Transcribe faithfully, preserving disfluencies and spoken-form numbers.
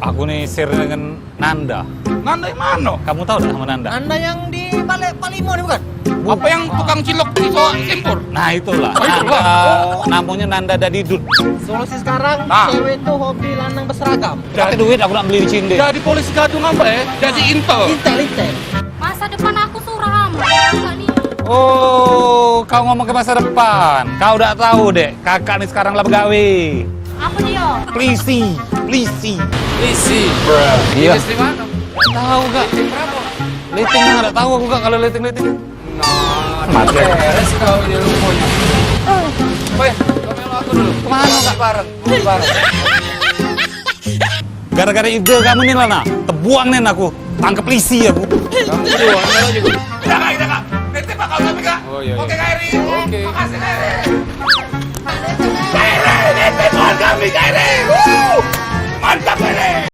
Aku ni sir dengan Nanda. Nanda yang mano? Kamu tahu dak sama Nanda? Nanda yang di balik Pak Limo ni bukan? Apa yang tukang cilok di Soak Simpur? Nah, itulah. Oh, itulah. Nanda, namanya Nanda Dadidut. Solusi sekarang, nah, cewek itu hobi lanang berseragam. Pakai duit aku nak beli cinde. Jadi polisi gadung apa ya? Jadi intel. Intel, intel. Masa depan aku suram. Kakak ni. Oh, kau ngomong ke masa depan. Kau dak tahu, Dek. Kakak ni sekarang lah begawe. Apa dia? Polisi, polisi. Polisi. Iya. Polisi di mana? Tahu, Kak. Leting berapa? Leting dak tahu aku, Kak, kalau leting-leting. Nah, mati. Beres kau ini rupanya. Weh, kau melok aku dulu. Kemana, Kak? Bareng, bareng. Gara-gara ide kamu ni, Lana, tebuang nen aku. Tangkep polisi aku. Kamu dulu, ada lagi. Udah, Kak, udah, Kak. Nanti bakal kami, Kak. Oh, iya, iya. Oke, Kak Eri. Oke. Makasih, Kak Eri. Kak Eri, nanti bakal kami, Kak Eri. Wuh. Mantap, Kak Eri.